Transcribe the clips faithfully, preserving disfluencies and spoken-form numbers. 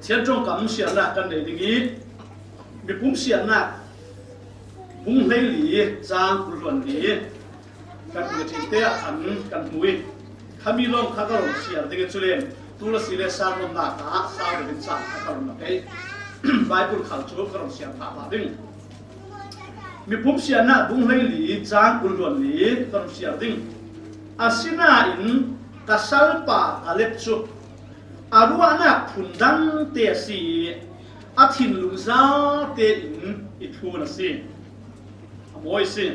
Pathian ṭawngkam siarnak kan nei ding i, Mipum Siarnak bung hleili cang kul hluan li kan hmuh ṭhingte ah khan kan hmu i, khami lawng kha ka rawn siar ding i, culen tul a si le sang lawmnak ah sang deuhin cang kha ka rawn la kei. Bible khal chu ka rawn siar phah phah ding. Mipum Siarnak bung hleili cang kul hluan li ka rawn siar ding. Asinain ka salpa Kaleb chu a ruahnak phun dangte a si i, a thinlung zate in i thlun a si. A mawi a si.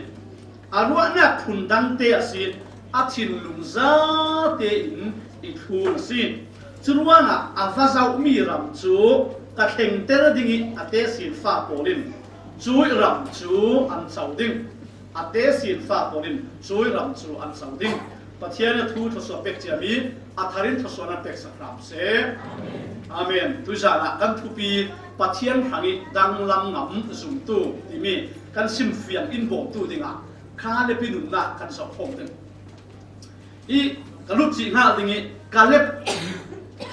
A ruahnak phun dangte a si, a thinlung zate in i thlun a si. Curuangah a va zohmi ram chu ka thlengter ding i, a tesinfa pawlin cuih ram chu an co ding. A tesinfa pawlin cuih ram chu an co ding. Pathian in a thu thluasuah pek ciami a tharin thluasuah nan pek sak hram seh. Amen. Tuizanah kan thupi Pathian hrang i danglam ngam zumtu timi kan simfiang in bawmtu dingah Kaleb i nunna kan zoh khawm ding. I ka lut cih nghal ding i Kaleb,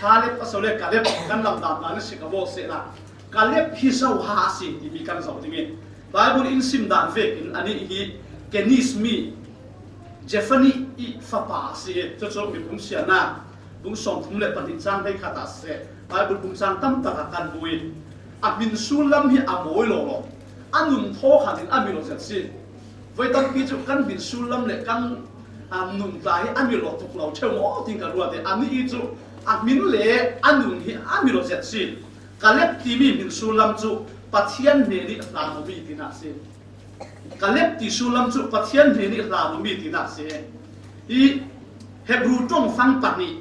Kaleb a so le Kaleb kan lamdam dan a si ka bawl sehla, Kaleb hi zo ha a si timi kan zoh ding i, Bible in sim dan vekin anih hi Keniz mi Jefani i fapa a si i, chu chu Mipum Siarnak bung sawmthum le pahnih cang hleikhat ah seh, Bible bung cang tam takah kan hmu i, a hmin sullam hi a mawi lawlaw, a nun thaw khanin a mi lawzet si. Voi tampi chu kan hmin sullam le kan, a, nun tla hi a mi lawtuk lo theu maw tin ka ruat e. Anih hi chu a hmin le a nun hi a mi lawzet si. Kaleb timi hmin sullam chu Pathian hnen i hlan awmi tina si. Kaleb ti sullam chu Pathian hnen i hlan awmi tina si. I Hebru ṭawng fang pahnih,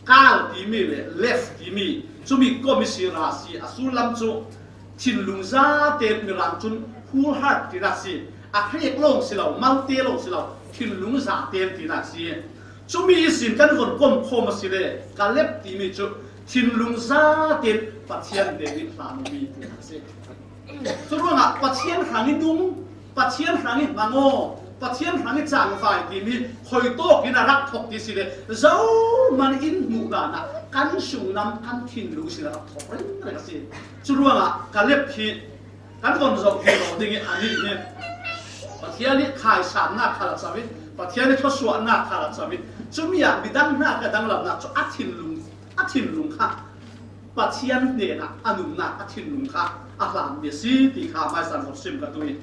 Kal timi le Lef timi, chumi kawm i si ra si, a sullam chu thinlung zate mirang chun whole heart tina si, a Greek lawng si lo, malte lawng si lo, thinlung zate tina si. Chumi i sin kan von kawm khawm a si le, Kaleb timi chu thinlung zate Pathian hnen i hlan awmi tina si. Churuangah Pathian hrang i nung, Pathian hrang i hmangaw, Pathian hrang i changvai timi khawi tawkin a rak thawk ti si le, zoman in hmuh danah kan sung lam kan thinlung sin a rak thawk reng reng a si. Churuangah Kaleb hi kan von zoh hi lo ding i anih hi Pathian i khaisanna khal a chau i, Pathian i thluasuahna khal a chau i, chumi ah midang hna ka danglamna chu a thinlung, a thinlung kha Pathian hnenah a nunna a thinlung kha a hlan mi a si ti kha maisan vawt sim ka duh i,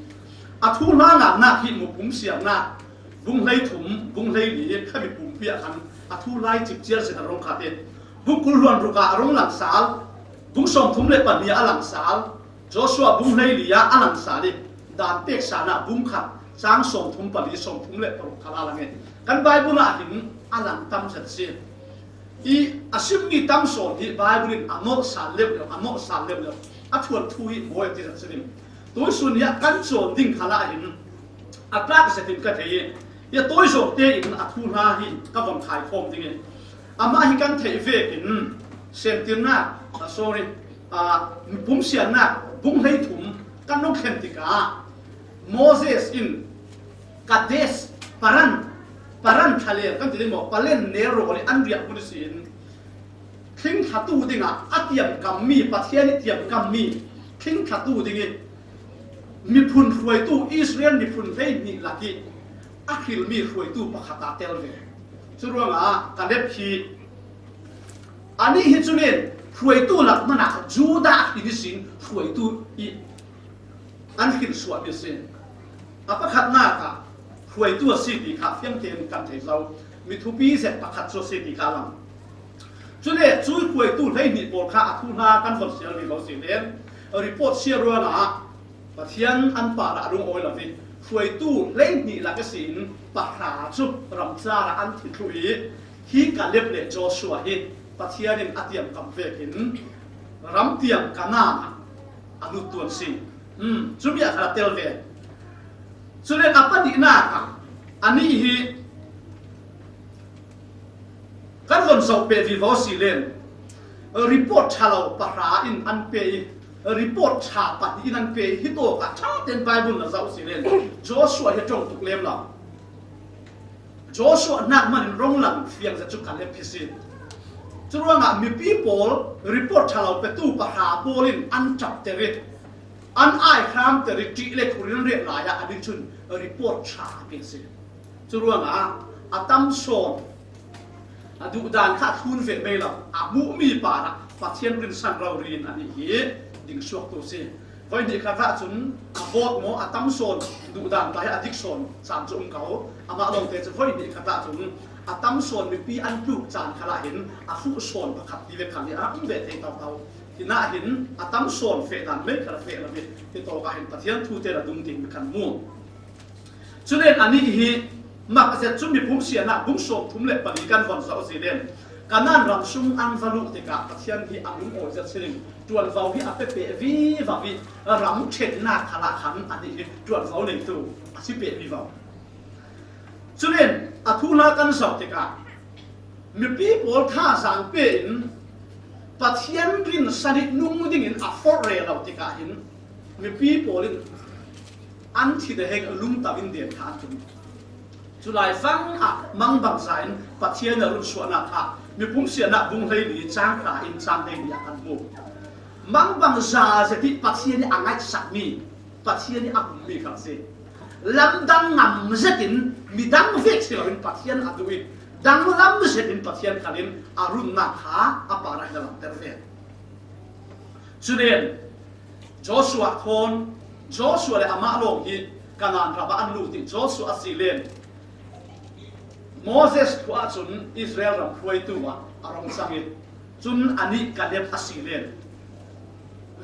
a thuhla ngannak hi Mipum Siarnak bung hleithum, bung hleili, khami pumpi ah khan a thuhla i cip ciar zet a rong khat i, bung kul hluan ruk ah a rong lang sal, bung sawmthum le pahnih ah a lang sal, Joshua bung hleili ah a lang sal i, dan pek sanah bung khat cang sawmthum pali, sawmthum le paruk khalah a lang i, kan Bible ah hin a lang tam zet si. I a simmi tam sawn hi Bible in a nawlh sal leuh leuh, a nawlh sal leuh leuh, a thuanthu hi mawi a ti zet si ding. Tuisun hi a kan cawn ding khalah hin a tlak zetin ka thei i, i a tawi zawngte in a thuhla hi ka von khaikhawm ding i, amah hi kan theih vekin Sentirnak, ah, sorry, ah, Mipum Siarnak bung hleithum kan nung thlen tikah Moses in Kadesh, Paran, Paran thlalel kan ti ding maw, Palen ner rawl i an riah hmun ihsin, thlingthlatu dingah a tiamkammi, Pathian i tiamkammi thlingthlatu ding i miphun hruaitu, Israel miphun hleihnih lak i a hrilmi hruaitu pakhat a tel ve. Curuangah Kaleb hi, anih hi cu nen hruaitu lak hmanah Judah hrin ihsin hruaitu i an hrilsuahmi a si. A pakhatnak ah hruaitu a si ti kha fiang tein kan thei zo. Mi thupi zet pakhat cu a si ti kha a lang. Cule cu hruaitu hleihnih pawl kha a thuhla kan von siar vivo si len, report siar ruangah Pathian an parah lungawi lo i hruaitu hleihnih lak ihsin pahra cu ramcar ah an thi thluh i, hi Kaleb le Joshua hi Pathian in a tiamkam vekin ram tiam Kanaan ah a lut tuan si. Um, cumi a kha a tel ve. Cule a pahnihnak ah anih hi kan von zoh peh vivo si len, report ṭha lo pahra in an pe i, report ṭha pahnih in an pe i, hi tawk ah ṭha tein Bible na zoh si len, Joshua hi a ṭong tuk lem lo. Joshua hnak manin rong lang fiang zet cu Kaleb hi si. Curuangah mipi pawl report ṭha lo petu pahra pawl in an ṭapter i, an aihramter i, ṭih le khur in an reh lai-ah a ding chun report ṭha a pe si. Curuangah a tam sawn a duhdan kha a thlun ve mei lo, a hmuh mi parah Pathian rinsan rori in a nih hi ding suaktu si. Voi hnih khat ah cun a vawt maw, a tam sawn duhdan ta hi a dik sawn caan cu um ko. Amah lawngte cu voi hnih khat ah cun a tam sawn mipi an tluk caan khalah hin a fuh sawn pakhat ti ve khan hi a um ve thei toto. Hinah hin a tam sawn feh dan mei khat a feh lo i, hi tawkah hin Pathian thu te a dum ding mi kan hmu. Culen a nih hi mak a zet cu Mipum Siannak bung sawmthum le pali kan von zoh si len, Kanaan ram sung an va luh tikah Pathian hi a lungawi zet si ding, ṭuanvo hi a pe peh vivo i, ram ṭhennak khalah khan a nih hi ṭuanvo neitu a si peh vivo. Culen a thuhla kan zoh tikah mipi pawl thazaang pe in Pathian rinsan i nung dingin a forh rero tikah hin mipi pawl in an thi deheng lungto in den kha an tum. Culai vang ah mangbangza in Pathian a runsuahnak kha Mipum Siannak bung hleili cang hra in cang hleili ah kan hmu. Mangbangza zet i Pathian i a ngaihsakmi, Pathian i a hummi kha a si. Lamdang ngam zetin midang vek si loin Pathian a duh i, danglam zetin Pathian khalin a runnak kha a parah in a langhter ve. Culen Joshua thawn, Joshua le amah lawng hi Kanaan ram ah an lut i, Joshua a si len Moses khua ahcun Israel ram hruaitu ah a rung cang i, cun a nih Kaleb a si len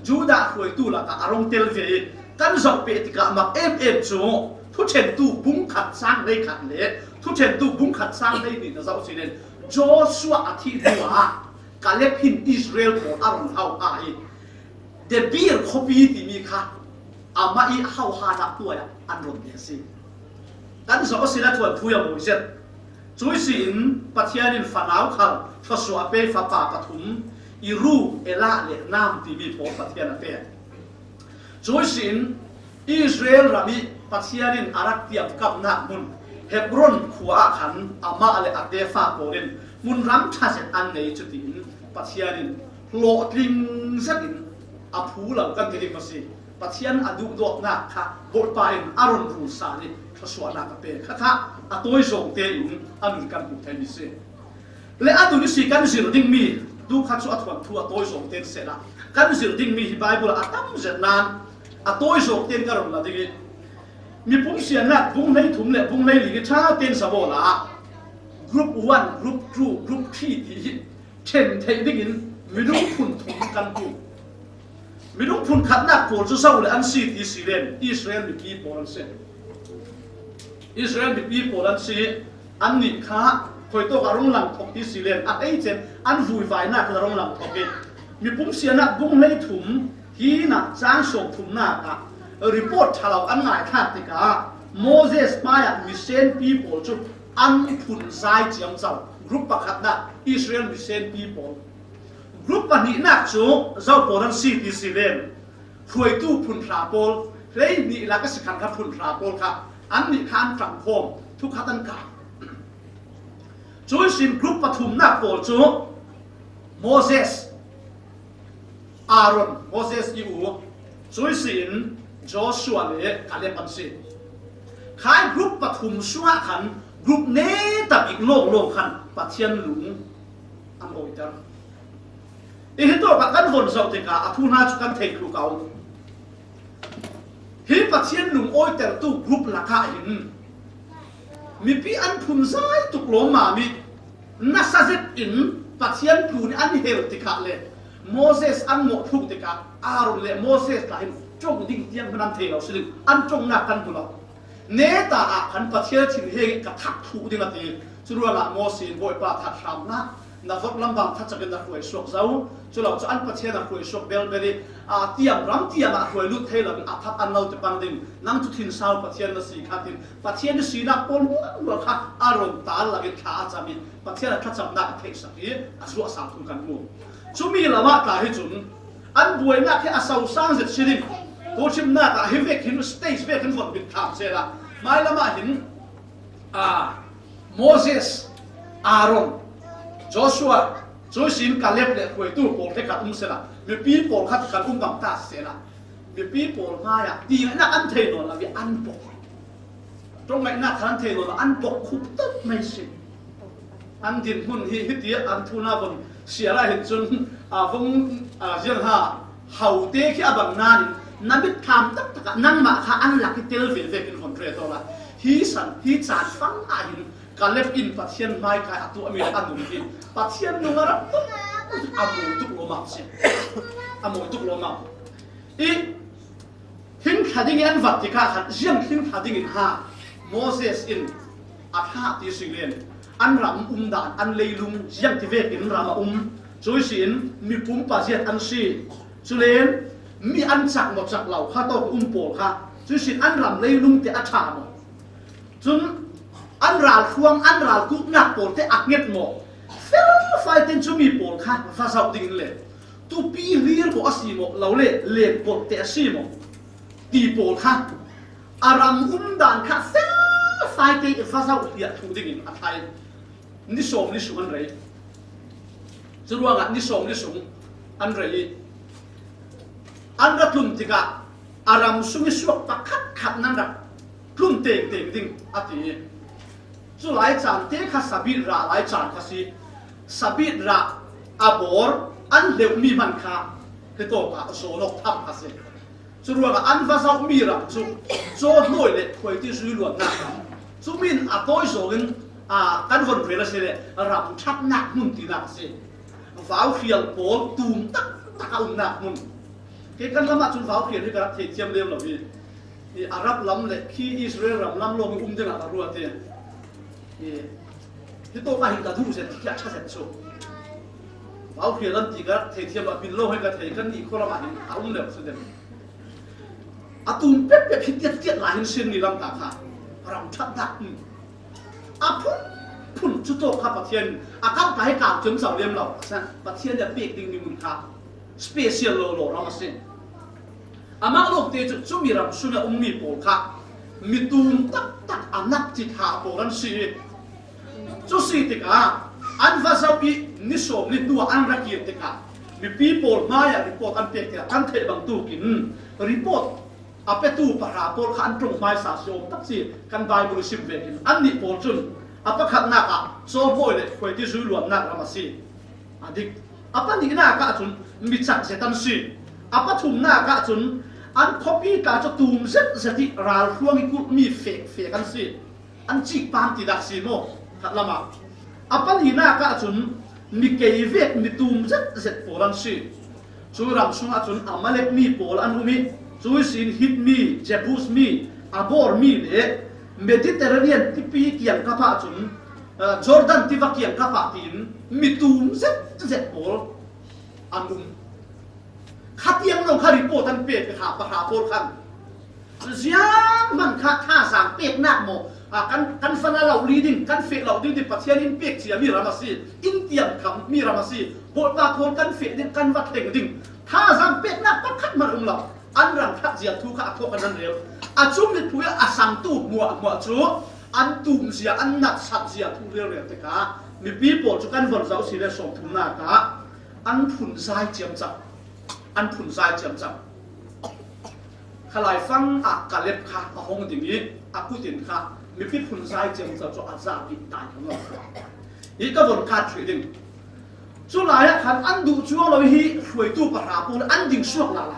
Judah hruaitu lakah a rung tel ve i, kan zoh peh tikah mak em em cu Thuṭhentu bung khat cang hlei khat le Thuṭhentu bung khat cang hlei nih na zoh si len Joshua a thih hnu ah Kaleb hin Israel pawl a run hauh i, Debir khuapi timi kha amah i hauhhanak tuai ah an run ve a si. Kan zoh a si le thuanthu a mawi zet. Cui si in Pathian in fanau khal thluasuah a pe fapa pathum, Iru, Elah le Nam timi pawl Pathian a pe. Cui si in Israel ram i Pathian in a rak tiamkamnak hmun Hebron khua ah khan amah le a tefa pawl in hmunram ṭha zet an ngei, cutiin Pathian in hlawhtling zetin a phu lo kan ti ding maw si. Pathian a duhdawtnak kha Bawipa in a run rul sal i thluasuahnak a pek kha kha a tawizawng tein a nun kan hmuh thei mi si. Le a tun i si kan zir dingmi, tu kha cu a thuanthu a tawizawng tein sehla kan zir dingmi hi Baibal ah a tam zet nain a tawizawng tein ka run la ding i, Mipum Siannak bung hleithum le bung hleili hi ṭha tein zabawl ah group one, group two, group three ti hi ṭhen theih dingin minung phun thum kan hmu. Minung phun khatnak pawl cu zo le an si ti si len Israel mipi pawl an si. Israel mipi pawl an si. Annih kha khuitawk a rung lang thok ti si len a hleice an vuivainak a rung lang thok i, Mipum Siannak bung hleithum hi na cang sawmthumnak ah report ṭha lo an ngaithlak tikah Moses hmaiah misenpi pawl cu an phun zai ciamco. Group pakhatnak Israel misenpi pawl. Group pahnihnak cu zo pawl an si ti si len hruaitu phun hra pawl, hleihnih lak a si khan kha phun hra pawl kha annih kha an ṭangkhawm, thukhat an kah. Cui sin group pathumnak pawl cu Moses, Aaron, Moses i u, cui sin Joshua le Kaleb an si. Khai group pathum sungah khan group neta bik lawnglawng khan Pathian lung an awiter. I hi tawkah kan von zoh tikah a thu hna cu kan theih thlu ko. Hi Pathian lungawitertu group lakah hin mipi an phun zai tuk lawmmam i nasa zet in Pathian tlun i an hel tikah le Moses an mawh thluh tikah Aaron le Moses tla hin ṭong ding tiang hman an thei lo si ding, an ṭongnak kan hmu lo. Neta ah khan Pathian thin he ka thak thluh ding a ti. Curuangah Moses in Bawipa that hram hlah, na vok lam bang thacak in na hruai suak zo. Culo cu an Pathian a hruai suak belbel i, aa, tiam ram tiam ah hruai lut thei lo in a that an lo ti pang ding. Nang cu thinsau Pathian na si kha tin Pathian i sinak pawl hmuahhmuah kha a ron tal lo in thla a cam i Pathian a thlacamnak a theihsak i a zuahsal thu kan hmu. Cumi lo ah tla hi cun an buainak hi a sosang zet si ding. Tuchimnak ah hi vek hin stage vek hin von bit thlam sela. Hmailam ah hin, aa, Moses, Aaron, Joshua, Cuisin Kaleb le hruaitu pawl hre khat um sela, mipi pawl khat kan um bang ta sela, mipi pawl hmaiah ti ngaihnak an thei nawn lo i an bok. Ṭong ngaihnak khan an thei nawn lo, an bok khup tak mai si. An dinhmun hi hiti an thuna von siar ah hin cun, a vong, a ziang ha, haute khi a bang nain na mit tham taktak ah nangmah kha an lak i tel ve vekin von ṭe taw la. Hi san, hi caan fang ah hin Kaleb in Pathian hmaikai a tuahmi a nung hi Pathian nung a rak tuk a mawi tuk lawmam si. A mawi tuk lawmam. I hling thla ding i an vat tikah khan ziang hling thla ding in ha Moses in a thlah ti si len an ram um dan an leilung ziang ti vekin ram a um. Cuisin mi pumpa ziat an si. Culen mi an cak maw cak lo kha tawk um pawl kha cuisin an ram leilung te a ṭha maw? Cun an ralhruang, an ralkupnak pawl te a hnget maw? Felfai ten cumi pawl kha va zoh dingin le tupi hlir maw a si maw, lo le lenkolh te a si maw? Ti pawl kha a ram um dan kha felfai te va zoh hliah thluh dingin a thai. Ni sawm ni sung an rei. Curuangah ni sawm ni sung an rei i an ra tlun tikah a ram sung i suak pakhat khat nan rak tlun tengteng ding a ti. Cu lai caan te kha sabit rah lai caan kha si. Sabit rah a bawr an hleuhmi hman kha hitawkah zawn awk tham kha si. Curuangah an va zohmi ram cu cawhnawi le khuaiti zui luatnak ram. Cumi in a tawi zawngin, aa, kan von rel a si le ram ṭhatnak hmun tinak a si. Vauhrial pawl tum taktak a umnak hmun. Kei kan lamah cun vauhrial hi ka rak thei thiam lem lo hi. I Arab lam le khi Israel ram lam lawng i um dingah ka ruat i, i, hitawk ah hin ka duh zet, ka ṭha zet cu. Vauhrial an ti ka rak thei thiam lo, a bin lo he ka thei, kan nih khualam ah hin a um lem si ding. A tum pekpek hi tiattiat lai hin sin ni lam ta kha ram ṭhatnak, hmm. A phunphun cu tawk kha Pathian a kangka hi kau ciamco lem lo. Pathian a pek dingmi mun kha special lawlaw ram a si. Amah lawngte cu cumi ram sung a ummi pawl kha mi tum taktak a nak cithlah pawl an si i, cu si tikah an va zoh i ni sawm ni hnu ah an ra kir tikah mipi pawl hmaiah report an pek tikah kan theih bangtuk in report a petu pahra pawl kha an ṭong hmaisa si awm tak si kan Bible i sim vekin annih pawl cun a pakhatnak ah cawhnawi le khuaiti zui luatnak ram a si. A dik. A pahnihnak ahcun mi cak zet an si. A pathumnak ahcun an khuapi tla cu tum zetzet i ralhruang i kulhmi fekfek an si. An cik pam ti dah si maw? Khat lamah. A pahnihnak ahcun mi kei vek mi tum zetzet pawl an si. Cu ram sungah cun Amalek mi pawl an um i, cu ihsin Hit mi, Jebus mi, Amor mi le Mediterranean tipi kiangkap ahcun, aa, Jordan tiva kiangkap ah tiin mi tum zetzet pawl an um. Khatiang lawng kha report an pek, pahra, pahra pawl khan. Zianghman kha thazaang peknak maw? A, kan, kan fan a lo li ding, kan feh lo ding ti Pathian in pek ciami ram a si, in tiamkham mi ram a si, Bawipa khawl kan feh ding, kan va thleng ding. Thazaang peknak pakhat hmanh um lo. An ram ṭhat zia thu kha a thawk an rel. A cumi phu a sangtu hmuahhmuah cu an tum zia, an natsat zia thu relrel tikah mipi pawl cu kan von zoh si le sawmthumnak ah an phunzai ciamco. An phunzai ciamco. Kha laifang ah Kaleb kha a hong ding i a kut in kha mipi phunzai ciamco cu a za bik tai kha ngam. Hi ka von kat ṭheh ding. Cu lai ah khan an duh cuang lo hi hruaitu pahra pawl an ding suak lala.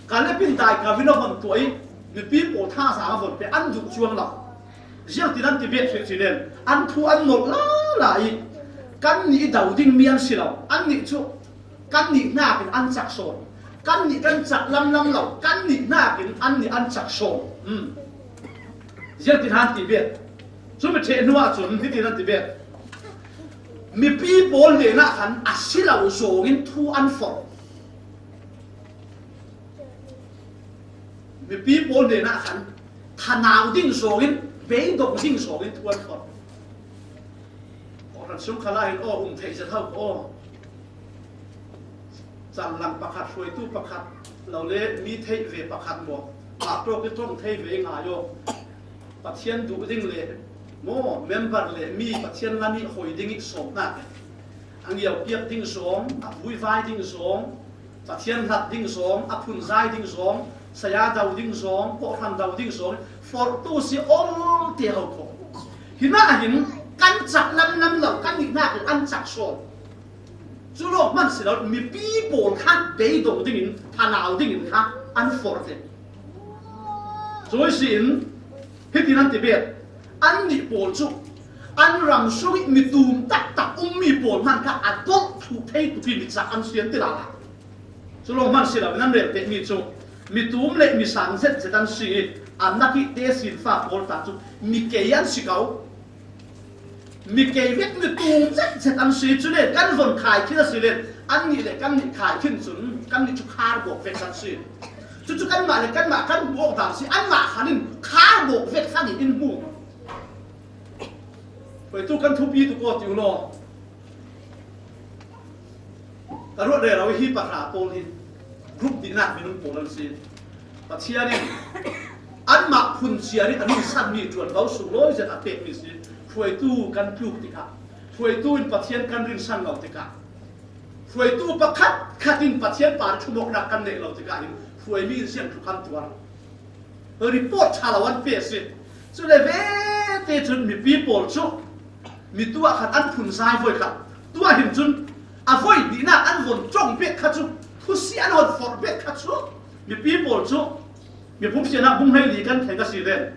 Kaleb in dai kavin a von tuah i mipi pawl thazaang a von pe an duh cuang lo. Ziangtin an ti bet hrih si len an thu an nolh lala i kannih i do dingmi an si lo. Annih cu kannih hnakin an cak sawn. Kannih kan cak lamlam lo. Kannih hnakin annih an cak sawn. Hmm. Ziangtin han ti bet. Cumi ṭheh hnu ahcun hitin an ti bet. Mipi pawl hnenah khan a si lo zawngin thu an forh. Mipi pawl hnenah khan thanau ding zawngin, beidong ding zawngin thu an forh. Aw, ran sung khalah hin aw, um theih zet ho aw. Canlang pakhat, hruaitu pakhat, lo le mi theih ve pakhat maw? Mah ṭawk i ṭong thei ve i ngai aw. Pathian duh ding le maw, member le mi Pathian lam i hoi ding i sawm hna. A ngiau piak ding zawng, a vuivai ding zawng, Pathian hlat ding zawng, a phunzai ding zawng, saya do ding zawng, kawhhran do ding zawng, forhtu si awlte ho khawh. Hi nahin kan chak lamlam lo, kan nihnak le an chak sawn. Cu lawng hman si lo, mipi pawl kha beidong dingin, phanau dingin kha an forh te. Cui si in, hitin an ti bet, annih pawl cu an ram sungih mi tum taktak ummi pawl hman kha a tolh thluh thei tupi mi ca an si an ti lala. Cu lawng hman si lo, nan rel pehmi cu mi tum le mi sang zetzet an si i, a nak i te sinfa pawl ta cu mi kei an si ko. Mi kei vek mi tum zetzet an si, cule kan von khai khin a si le, annih le kannih khai khin cun kannih cu khar bawk vek kan si. Cucu kanmah le kanmah kan bawk dan si, anmah khan in khar bawk vek khan in in hmu. Hoi tu kan thupi tu ko ti u law. Ka ruat rero hi pahra pawl hi group dihnak minung pawl an si. Pathian in anmah phun ciar in a rinsanmi ṭuanvo sunglawi zet a pekmi si. Hruaitu kan tluk tikah, hruaitu in Pathian kan rinsan lo tikah, hruaitu pakhat khat in Pathian par ṭhumawknak kan neih lo tikah hin hruaimi in siangtlu kan tuar. Report ṭha lo an pe a si. Cule vete cun mipi pawl cu mi tuah khan an phunzai voi kha. Tuah hin cun a voi dihnak an von ṭong bet kha cu, thusi an hon forh bet kha cu, mipi pawl cu, Miphun Siannak bung hleili kan thleng a si len.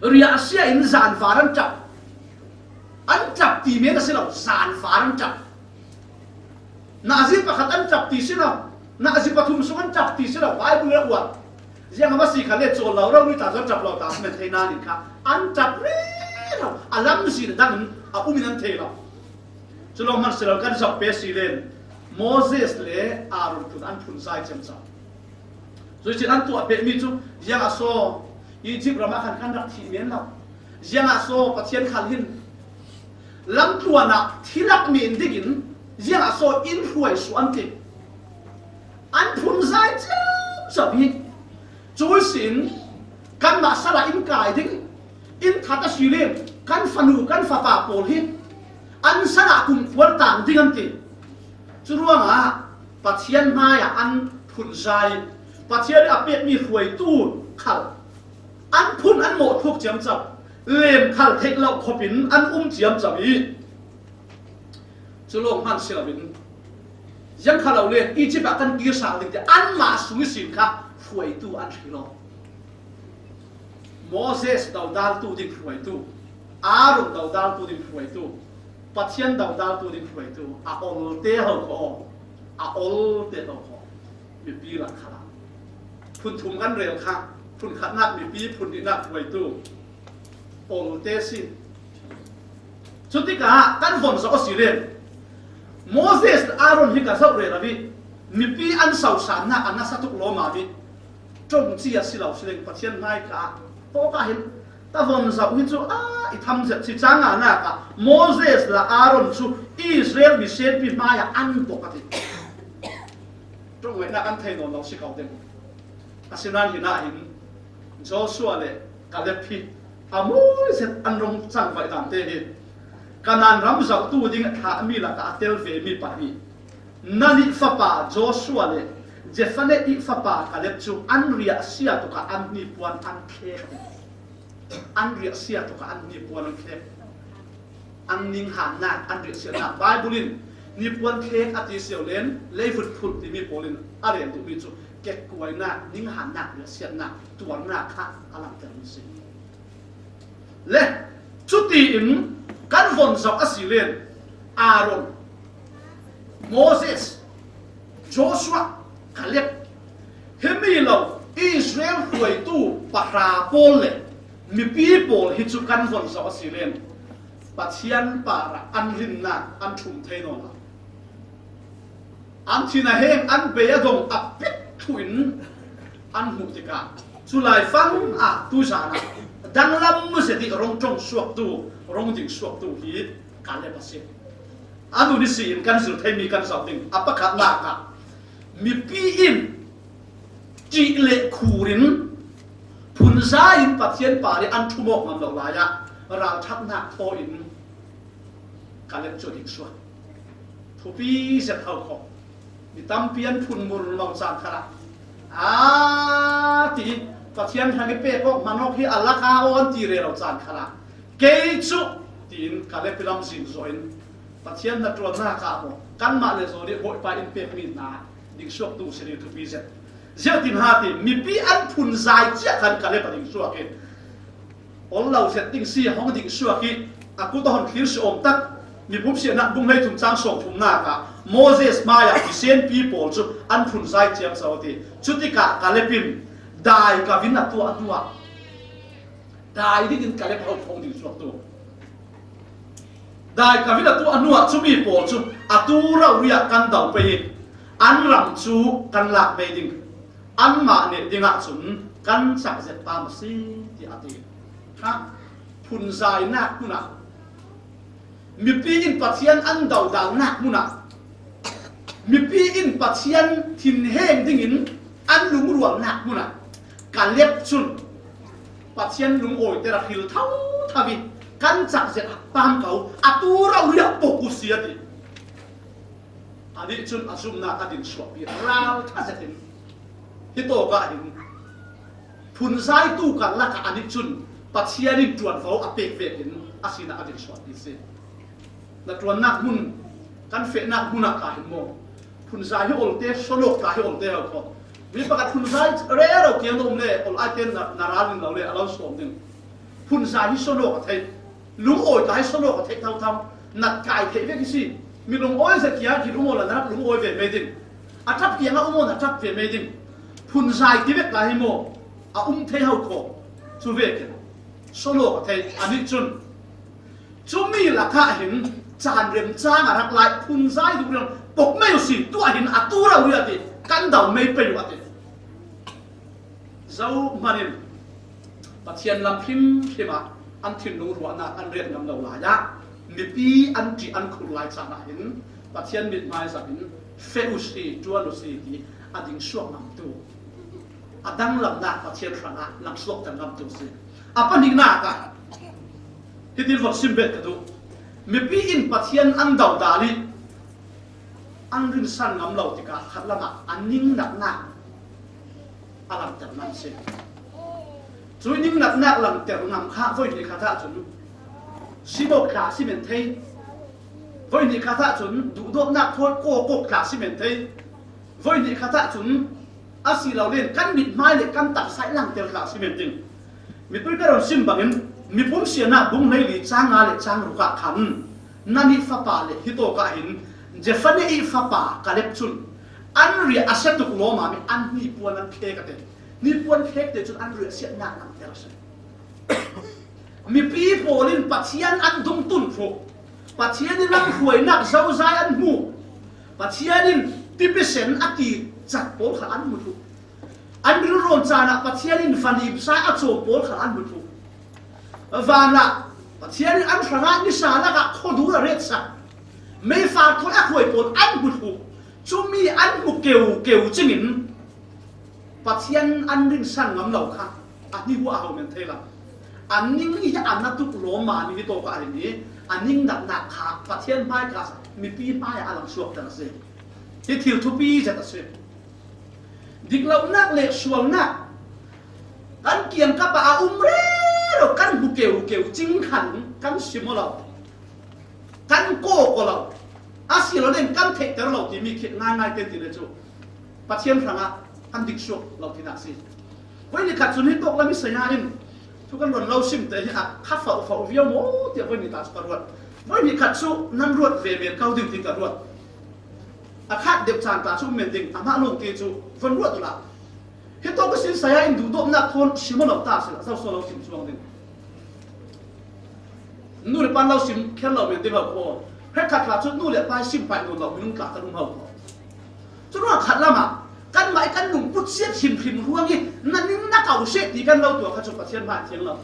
Riahsia in zanfar an ṭap. An ṭap ti men a si lo, zanfar an ṭap. Nazi pakhat an ṭap ti si lo, nazi pathum sung an ṭap ti si lo, Bible le uar. Ziang a va si kha le cawl lo, rori ta zawn ṭap lo ta si men thei nain kha an ṭap rero, a lamzin dang in a um in an thei lo. Cu lawng hman si lo, kan zoh pe si len Moses le Aaron tlun an phunzai ciamco. Cuicin an tuah pehmi cu, ziangah so Egypt ramah khan kan rak thih men lo. Ziangah so Pathian khal hin lamtluan ah thi rak men dingin ziangah so in hruai suah an ti. An phunzai ciamco hi. Cuisin kanmah sal ah in kai ding, in that a si len kan fanu kan fapa pawl hi an sal ah kumkhual tang ding an ti. Curuangah Pathian hmaiah an phunzai, Pathian a pekmi hruaitu khal an phun an mawh thuk ciamco, lem khal theih loh khop in an um ciamco i, cu lawng hman si loin, ziang kha lo le Egypt ah kan kir sal ding ti anmah sung ihsin kha hruaitu an hri lo. Moses dodaltu ding hruaitu, Aaron dodaltu ding hruaitu, Pathian dodaltu ding hruaitu, a olte ho kho, a olte ho kho. Mipi lak khalah phun thum kan rel kha, phun khatnak mipi, phun nihnak hruaitu, olte si. Cutikah kan von zoh a si len Moses le Aaron hi ka zoh rero i mipi an sosannak a nasa tuk lawmam i ṭongci a si lo si len Pathian hmai kha tawkah hin ka von zoh hi cu a i tham zet si. Cang nganak ah Moses le Aaron cu Israel mi senpi hmaiah an bok a ti. Ṭongmehnak an thei nawn lo si ko ding. Asinain hi nain Joshua le Kaleb hi a mawi zet an rung cangvaih dan te hi. Kanaan ram zohtu ding a thlahmi lakah a tel vemi pahnih. Nun ih fapa Joshua le Jephunneh ih fapa Kaleb cu an riahsia tukah an hnipuan an thlek. An riahsia tukah an hnipuan an thlek. An ninghannak, an riahsiatnak. Bible in hnipuan thlek a ti sio len, leivut phulh timi pawl in a rel duhmi cu kekkuainak, ninghannak, riahsiatnak, tuarnak kha a langhtermi si. Le cutiin kan von zoh a si len Aaron, Moses, Joshua, Kaleb, himi lo Israel hruaitu pahra pawl le mipi pawl hi cu kan von zoh a si len Pathian parah an rinnak an ṭhum thei nawn lo. An thin a heng, an bei a dong a pit thluh in an hmuh tikah cu laifang ah tuzan ah danglam zet ih rong ṭong suaktu, rong ding suaktu hi Kaleb a si. A nun ihsi in kan zir theimi kan zoh ding. A pakhatnak ah mipi in ṭih le khur in phunzai in Pathian par ih an ṭhum awk ngam lo lai ah ralṭhatnak thaw in Kaleb cu a ding suak. Thupi zet ho khawm. Mi tampi an phun mur lo caan khalah, a ti, Pathian hrang i pek awk hman awk hi a lak a aw an ti rero caan khalah, kei cu tiin Kaleb i lam zing zaw in Pathian hnaṭuannak ah maw, kanmah le zaw nih Bawipa in pekmi hna ding suaktu si ding thupi zet. Ziah tin ha ti, mipi an phun zai ciah khan Kaleb a ding suak i, ol lo zet ding si, hong ding suak i, a kut a hon thlir si awm tak. Mipum siahnak bung hleithum cang sawmthumnak ah Moses hmaiah Pasian pi pawl cu an phun zai ciang so ti. Cutikah Kaleb in dai kavin a tuah hnuah, dai dingin Kaleb ho hong ding suaktu. Dai kavin a tuah hnuah cumi pawl cu atu rori ah kan do pei i, an ram cu kan lak ve ding, anmah neh dingah cun kan cak zet pam a si, tiah a ti. Ha, phunzainak hmun ah, mipi in Pathian an dodalnak hmun ah, mipi in Pathian thinheng dingin an lungrualnak hmun ah, Kaleb cun Pathian lungawiter a hril thotho i, kan cak zet a pam ko, atu rori ah pok u si, a ti. Anih cun a zumhnak a din suahpi ralṭha zetin, hitawk ah hin phunzaitu karlak ah anih cun Pathian in ṭuanvo a pek vekin a sinah a din suahpi si. Hnaṭuannak hmun, kan fehnak hmun ah ka hin maw, phunzai hi olte, sonawk tla hi olte ho khawh. Mi pakhat phunzai rero kiang na um le, ol ai te na, na ral in lo le, a lo sawm ding. Phunzai hi sonawk a theih, lungawi tla hi sonawk a theih thotho. Nat kai theih vek hi si. Mi lungawi zet kiang hi lungawi la na rak lungawi ve mei ding. A ṭap kiangah um aw na ṭap ve mei ding. Phunzai ti vek tla hi maw, a um thei ho khawh. Cu vekin sonawk a theih anih cun, cumi lakah hin caan remcang a rak lai phunzai duh riang pok mei u si, tuah hin atu rori a ti, kan do mei pei u a ti. Zohman in Pathian lam hrimhrim ah an thinlung ruahnak an ret ngam lo lai ah, mipi an ṭih an khur lai caan ah hin Pathian mithmai zat in feh u si, ṭuan u si ti a ding suak ngamtu, a danglamnak Pathian hrangah lamsuakter ngamtu si. A pahnihnak ah hitin vok sim bet ka duh. Mipi in Pathian an dodal i an rinsan ngam lo tikah khat lamah a ningnatnak a langter ngan si. Cui ningnatnak langter ngam kha voi hnih khat ahcun simawk tla si men thei. Voi hnih khat ahcun duhdawtnak thawi kawkawk tla si men thei. Voi hnih khat ahcun asilole kan mithmai le kan taksaih langter tla si men ding. Mitui ka ron sim bangin, Mipum siahnak bung hleili cang nga le cang ruk ah khan, nan i fapa le hitawk ah hin Jephunneh i fapa Kaleb cun an riah a sia tuk lawmam i an hnipuan an khek a ti. Hnipuan khek te cun an riah siatnak an ter a si. Mipi pawl in Pathian an dungtun hruh, Pathian i lamhruainak zozai an hmuh, Pathian in tipisen a ti cat pawl kha an hmu hruh. An rilrawn caan ah Pathian in vanim sai a cawm pawl kha an hmu thluh. Van ah Pathian in an hrangah nisa lakah khuadur a retsak, meifar thawi a hruai pawl an hmu thluh. Cumi an hmu keukeu cingin Pathian an rinsan ngam lo kha a hnihuah a ho men thei lo. A ning hi a na tuk lawmam i hitawk ah hin hi a ningnatnak kha Pathian hmaika mipi hmaiah a lamsuakter a si. Hi thil thupi zet a si. Diklohnak le sualnak kan kiangkap ah a um rero, kan hmu keukeu cing khan kan sim aw lo, kan kawk aw lo. Asilole kan theihter lo timi khi ngaingai te ti le cu Pathian hrangah kan diksuak lo tinak si. Voi ni khat cun hitawk lam i saya in thu kan ron lo sim te hi a kha fauhfauh viau maw tiah voi ni ta cu ka ruat. Voi ni khat cu nan ruat ve men ko ding ti ka ruat. A khat deuh caan ta cu um men ding, amah lawngte cu von ruat uhla. Hitawk ihsin saya in duhdawtnak thawn sim aw lo ta sila, zoso lo sim cuang ding. Nu le pa lo sim kher lo men ding lo khaw. Hrekkhat hla cu nu le pa sim paih nawn lo minung tla kan um ho khaw. Curuangah khat lamah kanmah i kan lungput siat hrimhrim ruang i na ning na ko seh ti kan lo tuah kha cu Pathian hmai thiang lo.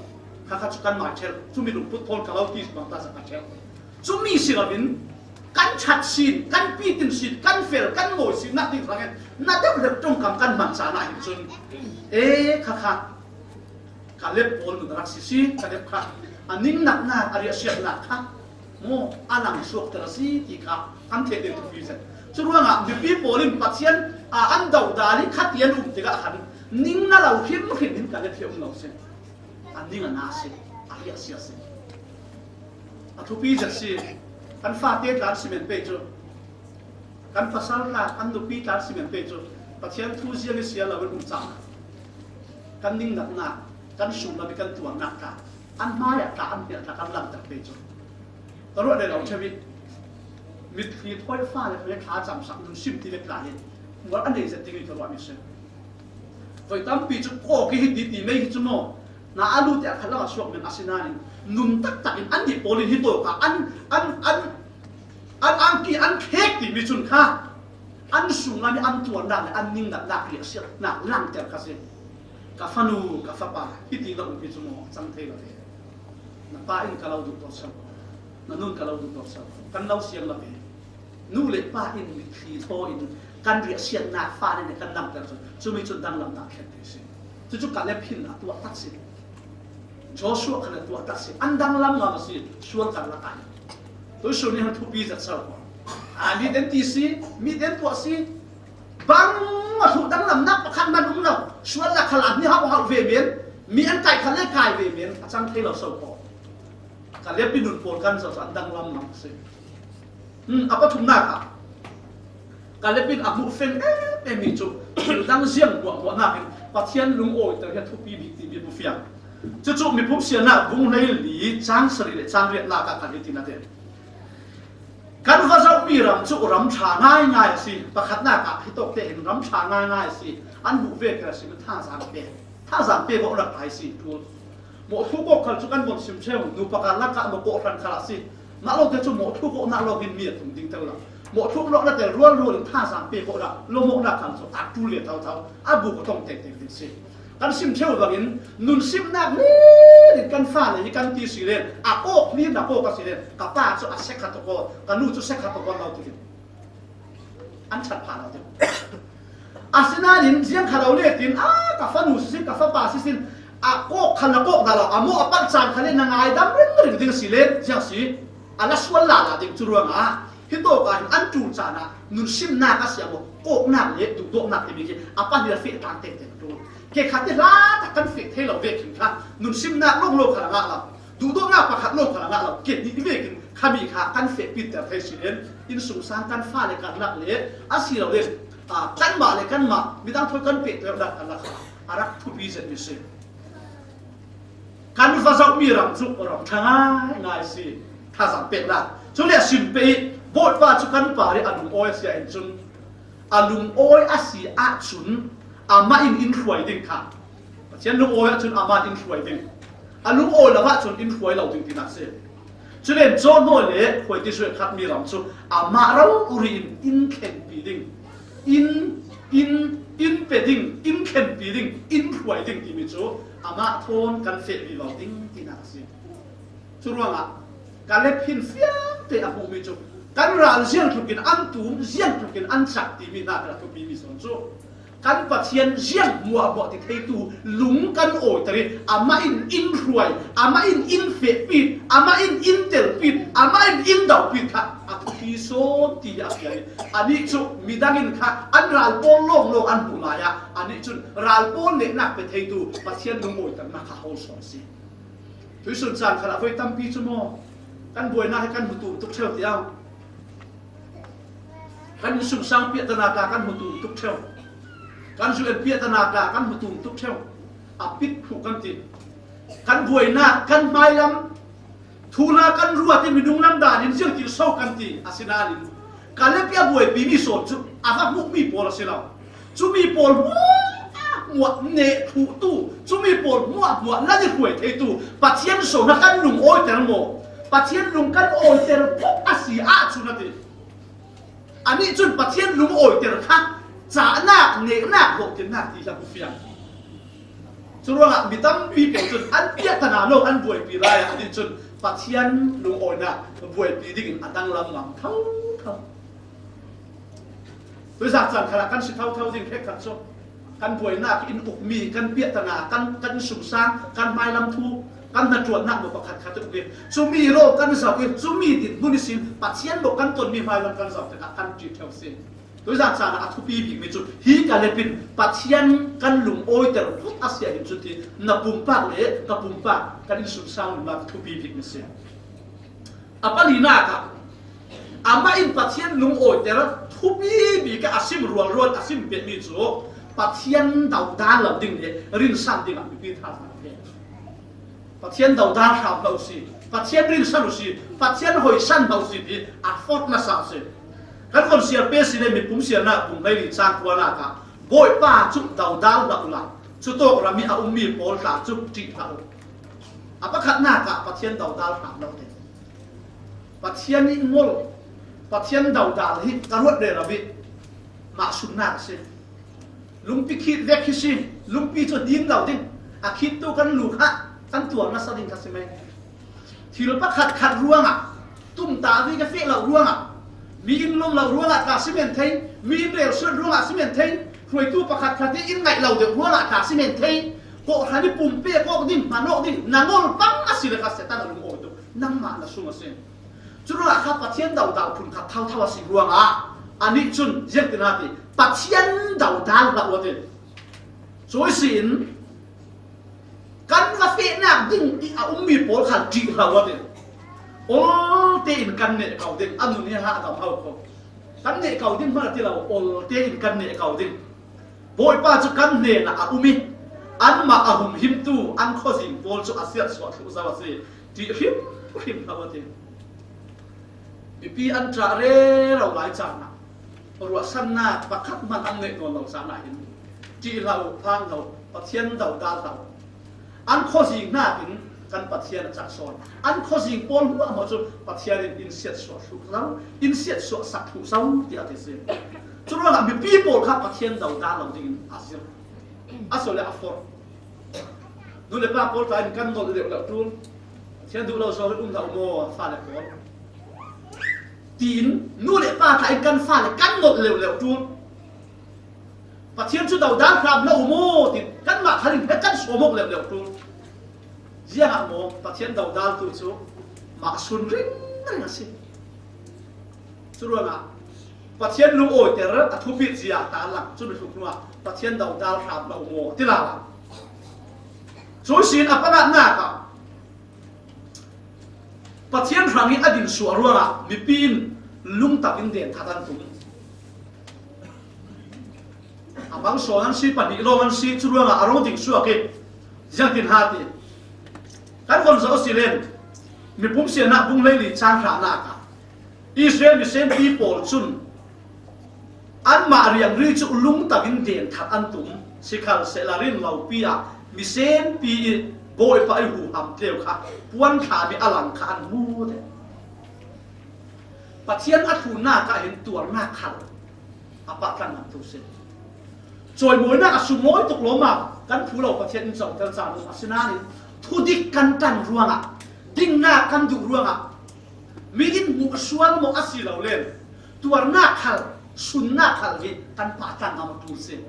Kha kha cu kanmai ṭhel, cumi lungput thawn ka lo ti bang ta zat ka ṭhel. Cumi si loin kan ṭhat sin, kan pitin sin, kan fel, kan mawi sin nak ding hrangin na deuh deuh ṭongkam kan hman caan ah hin cun, e, kha kha Kaleb pawl nun a rak si si, Kaleb kha a ningnatnak, a riahsiatnak kha Maw, a lang suakter a si ti kha kan theih ding thupi zet. Curuangah mipi pawl in Pathian a an doh dan hi khatiang um tikah khan ning na lo hrimhrim in Kaleb hi a um lo si. A ning a na si, a riahsia si. A thupi zet si. Kan fate tlan simen pei cu, kan pasal tlan, an nupi tlan simen pei cu Pathian thu ziang i sia lo in um cang. Kan ningnatnak, kan sunglam i kan tuarnak tla, an hmaiah tla, an hniah tla kan langter pei cu, ka ruah le lo ṭheu i mitthli thawi fa le thawi thla camsak nun sim ti le tla hi mual a nei zet ding i ka ruahmi si. Voi tampi cu kawk i hi ti ti mei hi cu maw, na a lu te a khat lo a suak men a si nain nun taktak in annih pawl in hi tawk ah an, an, an, an angki an khek timi cun kha an sunglam i an tuarnak le an ningnatnak riahsiatnak langter kha si. Ka fanu, ka fapa, hiti na um hi cu maw, a cang thei lo ve. Na pa in ka lo duh tuah so, na nun ka lo duh tuah so, kan lo siang lo ve. Nu le pa in mitthli thaw in kan riahsiatnak fa nih kan langter cu, cumi cun danglamnak thlen te si. Cucu Kaleb hin a tuah tak si. Joshua khan a tuah tak si. An danglam ngam a si, sual karlak ah hin. Tuisun nih han thupi zet so ko. A mi den ti si, mi den tuah si. Bang a thu danglamnak pakhat man um lo. Sual lak khal an ni hauh hauh ve men, mi an kai khal le kai ve men, a cang thei lo so ko. Kaleb i nun pawl kan zoh cu an danglam ngam si. Hmm, a pathumnak ah Kaleb in a hmuh feng em em hi cu, thil dang ziang hmuahhmuah nakin Pathian lungawiter hi a thupi bik timi hmu fiang. Cucu Miphun Siannak bung hleili cang sarih le cang riatnak ah kan i tin a ti. Kan va zohmi ram cu ram ṭha ngaingai a si. Pakhatnak ah hitawk te hin ram ṭha ngaingai a si. An hmuh ve kher a si, thazaang pek, thazaang pek awk rak a si ṭul. Mawhthluk awk khal cu kan von sim ṭheu, nupa karlak ah maw kawhhran khal a si. Mah lo te cu mawhthluk awknak lawng in mi a tum ding ter lo. Mawhthluk lawh na tel rualrual in thazaang pek awknak, lawmawknak khal cu a ṭul le thotho, a buk a tong tektek ding si. Kan sim ṭheu bangin nun simnak hlir in kan fale hi kan ti si len, a kawk hlir na kawk a si len, ka pa cu a sekha tuk aw, ka nu cu sekha tuk aw lo ti ding. An chat pha lo ding. Asinain ziang kha lo le tin, a ka fanu si sin, ka fapa si sin, a kawk kha na kawk dah lo, a maw a palh caan kha le na ngaidam ringring ding si len, ziang si, a la sual lala ding cu ruangah, hitawk ah hin an ṭul caan ah nun simnak a si a maw, kawknak le duhdawtnak timi khi a pahnih a feh tlang tengteng a ṭul. Kekhat te hla tak kan feh thei lo vekin kha nun simnak lawng lo kha a ngah lo. Duhdawtnak pakhat lawng kha a ngah lo, kehnih vekin khami kha kan fehpiter thei si len, innsungsang kan fale karlak le a si lo len, aa, kanmah le kanmah midang thawi kan pehternak karlak kha a rak thupi zetmi si. Kan va zohmi ram cu ram ṭha ngaingai si, thazaang peknak. Cule a sim pei, Bawipa cu kan par i a lungawi a si ahhin cun, a lungawi a si ahcun amah in in hruai ding kha, Pathian lungawi ahcun amah in in hruai ding, a lungawi lo ahcun in hruai lo ding tinak si. Culen cawhnawi le hruaiti zuai khatmi ram cu amah rori in in thlenpi ding, in, in, in pe ding, in thlenpi ding, in hruai ding timi cu amah thawn kan feh vivo ding tinak a si. Curuangah Kaleb hin fiangte a hmuhmi cu kan ral ziangtlukin an tum, ziangtlukin an cak timi hna kan a thupimi sawn cu kan Pathian ziang hmuahhmuah ti theitu lung kan awiter i amah in in hruai, amah in in fehpi, amah in in telpi, amah in in dopi kha a thupi sawn ti hi a fiang i anih cu midang in kha an ral pawl lawnglawng an hmuh lai ah anih cun ral pawl nehnak pe theitu Pathian lung awiternak kha hol sawn a si. Tuisun caan khalah voi tampi cu maw, kan buainak hi kan hmu tum tuk ṭheu tiang. Kan innsungsang piahtana tla kan hmu tum tuk ṭheu. Kan zu en piahtana tla kan hmu tum tuk ṭheu. A pit hmuh kan ti. Kan buainak, kan hmailam, thuhla kan ruat i minung lam dan in ziangtin so kan ti. Asinain Kaleb i a buaipimi sawn cu a va hmuhmi pawl a si lo. Cumi pawl hmuahhmuah neh thuhtu, cumi pawl hmuahhmuah lan i hruai theitu Pathian sawn a kan lung awiter maw? Pathian lung kan awiter bawk a si ahcun a ti. Anih cun Pathian lung awiter kha cahnak, nehnak, hlawhtlinnak ti hi a hmu fiang. Curuangah mi tampi pawl cun an piahtana lawng an buaipi lai ah anih cun Pathian lungawinak buaipi dingin a danglam ngam thotho. Tuizak caan khalah kan si thotho ding hrekkhat cu kan buainak in ukmi, kan piahtana, kan, kan sungsang, kan hmailam thu, Kan hnaṭuanna maw pakhat khat um hi. Cumi lo kan zoh hi, cumi dinhmun ihsin Pathian maw kan tonmi hmai lam kan zoh tikah kan ṭih ṭheu si. Tuizan caan a thupi bikmi cu hi Kaleb in Pathian kan lungawiter phut a si ahhin cun ti na pumpak le ka pumpak kan innsungsang nunnak a thupi bikmi si. A palinak ah amah in Pathian lungawiter thupi bik a sim rualrual a sim pekmi cu Pathian dodal lo ding le rinsan dingah mipi thazaang a pek. Pathian dodal hram hlah u si, Pathian rinsan u si, Pathian hoihsan hlah u si ti a forh nasa u si. Kan von siar pe si le mipum siarnak bung hleili cang kuanak ah Bawipa cu dodal hlah u la, cutawk ram i a ummi pawl tla cu ṭih hlah u. A pakhatnak ah Pathian dodal hram lo te. Pathian i ngol, Pathian dodal hi ka ruat rero i mah sunnak a si. Lungpi khit vek hi si, lungpi cu hnin lo ding, a khit tu kan lu kha, kan tuar nasa ding kha si mai. Thil pakhat khat ruangah, tumtah ve ka feh lo ruangah, mi in lawm lo ruangah tla si men thei, mi in relsuat ruangah si men thei, hruaitu pakhat khat in ngaih lo deuh ruangah tla si men thei, kawhhran i pumpe kawk ding, hmanawk ding, na ngol pang a si le kha Satan a lungawi tuk, nangmah na sung a si. Curuangah kha Pathian dodal phun khat thotho a si ruangah, anih cun ziangtin a ti, Pathian dodal hlah u a ti. Cu ihsin kan va fehnak ding i a ummi pawl kha ṭih hlah u a ti. Ol tein kan neh ko ding, a nun hi ha a dam ho ko. Kan neh ko ding hmanh a ti lo, ol tein kan neh ko ding. Bawipa cu kan hnenah a um i, anmah a humhimtu an khuazing pawl cu a siatsuah thluh zo a si, ṭih hrimhrim hlah u a ti. Mipi an ṭah rero lai caan ah ruahsannak pakhat hmanh an neih nawn lo caan ah hin ṭih hlah u, phang hlah u, Pathian dodal hlah u. An khuazing hnakin kan Pathian a cak sawn. An khuazing pawl hmuahhmuah cu Pathian in in siatsuah thluh zo, in siatsuah sak thluh zo tiah a ti si. Curuangah mipi pawl kha Pathian dodal lo dingin a zir. A si le a forh. Nu le pa pawl tla in kan nolh leuhleuh ṭul. Pathian duh lo zong in um hlah u maw, fale pawl? Tiin nu le pa tla in kan fale kan nolh leuhleuh ṭul. Pathian cu dodal hram hlah u maw? Tin kanmah khal in he kan sawm awk leuhleuh ṭul. Ziangah maw Pathian dodal tu cu mah sun ringring a si. Curuangah Pathian lungawiter a thupit zia ta lang cumi hluk hnuah Pathian dodal hram hlah u maw? Ti lala. Cu sin a panganak ah Pathian hrang i a din suah ruangah mipi in lungtak in den that an tum. A bang sawn an si, pahnih lawng an si, cu ruangah a rung ding suak i ziangtin ha ti. Kan von zoh a si len, mipum siarnak bung hleili cang hranak ah Israel misenpi pawl cun anmah riangri cu lungtak in den that an tum. Sikhalsehla rin lopi ah misenpi i Bawipa i huham tleu kha puan thlam i a lang kha an hmu te. Pathian a thlunnak ah hin tuarnak khal a pahtlang ngam tu si. Cawimawinak a sunglawi tuk lawmah kan phu lo Pathian in coter caan um a si nain thudik kan ṭang ruangah, dingnak kan duh ruangah, mi in hmuh a sual maw a si lo len, tuarnak khal, sunnak khal hi kan pahtlang ngam a ṭul si.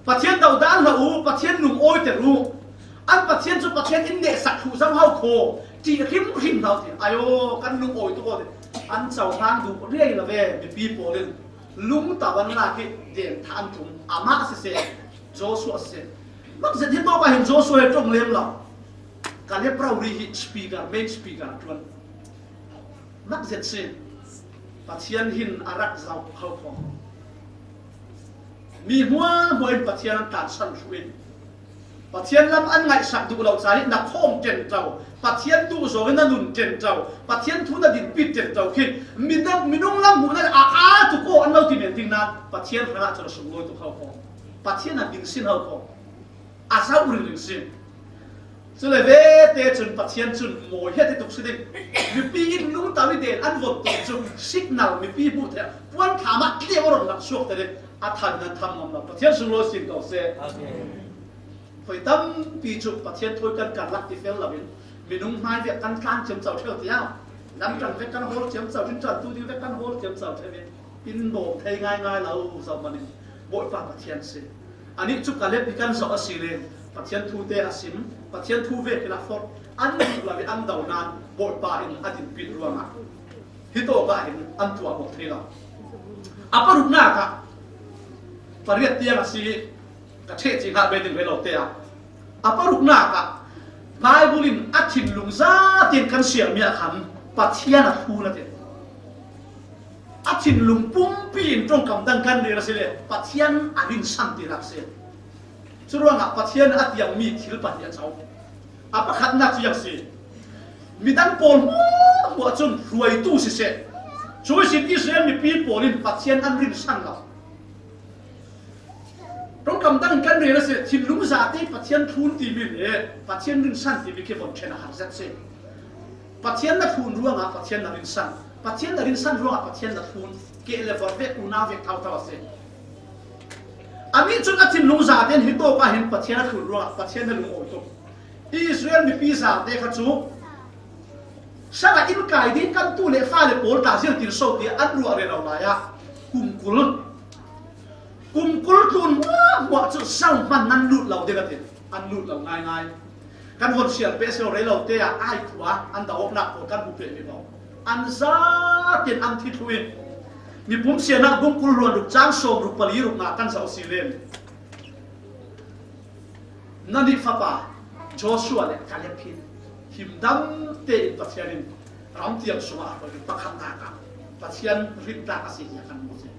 Pathian dodal hlah u, Pathian lungawiter u. An Pathian cu Pathian in nehsak thluh zo hau kho, ṭih hrimhrim hlah u ti. Ayo, kan lungawi tuk aw ti. An cohlang duh riai lo ve, mipi pawl in lungto an lak i den thah an tum. Amah siseh, Joshua siseh. Mak zet hi tawk ah hin Joshua he ṭong lem lo. Kaleb rori hi speaker, main speaker a ṭuan. Mak zet si. Pathian hin a rak zoh hau kho. Mi hmuahhmuah in Pathian an tlansan thluh in Pathian lam an ngaihsak duh lo caan i na khawm ṭenṭo, Pathian duh zong in na nun ṭenṭo, Pathian thu na dinpi ṭenṭo khi minung, minung lam hmuhnak a aa tuk aw an lo ti men ding nain Pathian hrangah cun a sunglawi tuk hau kho. Pathian a min sin hau kho. A zoh ringring si. Cule vete cun Pathian cun mawi he ti tuk si ding. Mipi in lungto i den an von tuk cu signal mipi hmuh theih puan thlam ah tleu a run lang suak te ding. A tham nan tham ngam lo. Pathian sunglawi sin ko seh. Amen. Hoi tampi cu Pathian thawi kan karlak ti fel loin minung hmai vek kan tlan ciamco ṭheu tiah lamṭang vek kan hawl ciamco, in ṭantu ding vek kan hawl ciamco ṭheu in in bawm thei ngaingai lo zoh manin Bawipa Pathian si. Anih cu Kaleb hi kan zoh a si le Pathian thute a sim, Pathian thu vek in a forh an duh lo i an do nan Bawipa in a dinpih ruangah hi tawkah hin an tuah mawk thei lo. A paruknak ah pariat tiang a si ka ṭheh cih hlah bei ding ve lo te ah a paruknak ah Bible in a thinlung zatin kan siarmi ah khan Pathian a thlun a ti. A thinlung pumpi in ṭongkam dang kan rel a si le Pathian a rinsan tinak a si. Curuangah Pathian a tiang mi thil pahnih a co. A pakhatnak cu ziang si. Midang pawl hmuahhmuah cun hruaitu siseh, cuihsin Israel mipi pawl in Pathian an rinsan lo. Ṭongkam dang kan rel a si, thinlung zate Pathian thlun timi le Pathian rinsan timi khi von ṭhen a har zet si. Pathian na thlun ruangah Pathian na rinsan, Pathian na rinsan ruangah Pathian na thlun, keh le vor vek, unau vek thauthau a si. Anih cun a thinlung zate in hi tawkah hin Pathian a thlun ruangah Pathian na lungawi tuk. Israel mipi zate kha cu, sang ah in kai ding kan tu le fa le pawl ta ziang tin so tiah an ruah rero lai ah, kum kul, kum kul tlun hmuahhmuah cu zohman nan lut lo ding a ti. An lut lo ngaingai. Kan von siar peh si lo rei lo te ah ai khua an do awknak pawl kan hmu peh mi lo. An zatin an thi thluh in, Mipum Siangnak bung kul hluan ruk cang sawm ruk pali ruk nga kan zoh si len. Na nih fapa Joshua le Kaleb hi himdam tein Pathian in ram tiang sungah a hruai pakhatnak ah Pathian rintak a si hi a kan hmu si.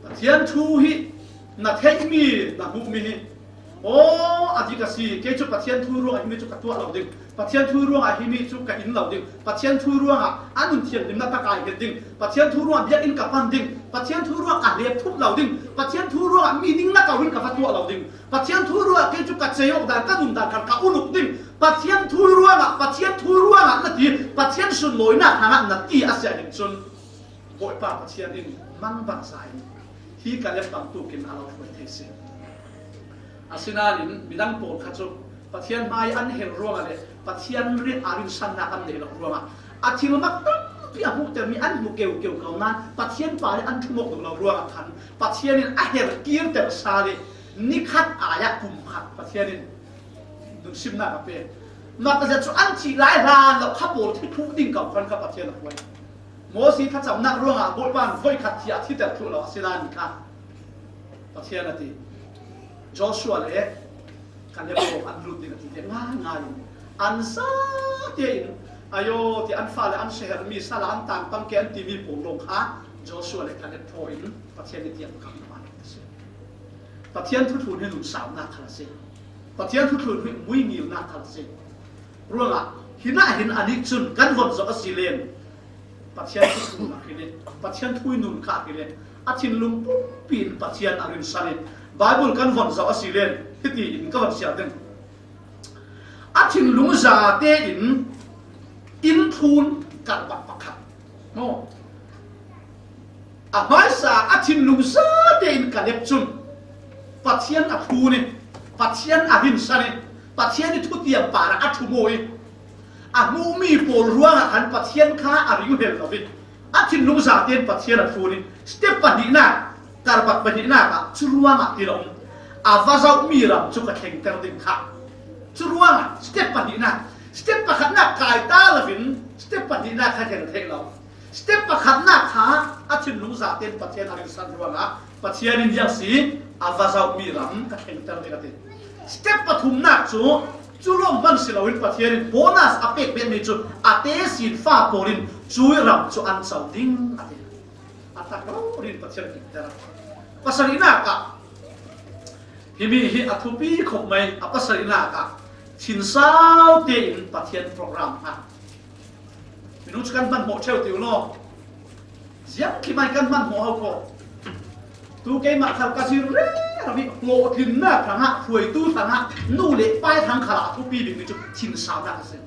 Pathian thu hi na theihmi, na hmuhmi hi, aw, a dik a si, kei cu Pathian thu ruangah himi cu ka tuah lo ding, Pathian thu ruangah himi cu ka in lo ding, Pathian thu ruangah a nun thianghlim na ka kaihlet ding, Pathian thu ruangah biakinn ka pan ding, Pathian thu ruangah a hlep thup lo ding, Pathian thu ruangah mi ning na ko in ka va tuah lo ding, Pathian thu ruangah kei cu ka cei awk dan, ka nun dan khan ka un uk ding, Pathian thu ruangah, Pathian thu ruangah na ti, Pathian sunlawinak hrangah na ti a si ahhin cun, Bawipa Pathian in mangbangza in hi Kaleb bangtuk in a lo hruai thei si. Asinain midang pawl kha cu Pathian hmai an hel ruangah le Pathian ri-, a rinsannak an neih loh ruangah a thil mak tampi a hmuhtermi an hmu keukeu ko nan Pathian pa nih an ṭhum awk duh lo ruangah khan Pathian in a her kirter sal i nikhat ai ah kum khat Pathian in nunsimnak a pe. Mak zet cu an thih lai hlan lo kha pawl thi thluh ding ko khan kha Pathian a hruai. Moses thlacamnak ruangah Bawipa in voikhat thi ah thiter thluh lo a si nan kha Pathian a ti. Joshua le Kaleb pawl an lut ding a ti te ngaingai in an zate in, ayo ti an fale an siaherhmi, sal ah an tangpang ke an timi pawl lawng kha Joshua le Kaleb thaw in Pathian nih tiang kam hmanh a si. Pathian thuthlun hi nun saunak khal a si. Pathian thuthlun hi muingilnak khal a si. Ruangah, hinah hin anih cun kan von zoh a si len Pathian thuthlun ah hi le, Pathian thu i nun kha hi le, a thinlung pumpi in Pathian a rinsan i Bible kan von zoh a si len hiti in ka von siar ding. A thinlung zate in in thlun karhbak pakhat. Maw? A hmaisa a thinlung zate in Kaleb cun Pathian a thlun i, Pathian a rinsan i, Pathian i thutiam parah a ṭhum aw i, a hmuhmi pawl ruangah khan Pathian kha a ring hel lo i, a thinlung zate in Pathian a thlun i, step pahnihnak, karhbak pahnihnak ah cu ruangah ti lo, a va zohmi ram cu ka thlengter ding kha. Cu ruangah step pahnihnak, step pakhatnak kai ta loin step pahnihnak kha hel theih lo. Step pakhatnak kha a thinlung zate in Pathian a rinsan ruangah Pathian in ziang si, a va zohmi ram ka thlengter ding a ti. Step pathumnak cu cu lawng hman si loin Pathian in bonus a pek betmi cu a tesin fa pawl in cui ram cu an co ding a ti. A tak lo rin Pathian a kimter. Pasarihnak ah himi hi a thupi khawp mai. A pasarihnak ah thinsau tein Pathian program hna. Minung cu kan hmanhmawh ṭheu ti u law, ziang khi mai kan hmanhmawh ho ko. Tu keimah khal ka zir rero i hlawhtlinnak hrangah, hruaitu hrangah, nu le pai hrang khalah a thupi dingmi cu thinsaunak a si.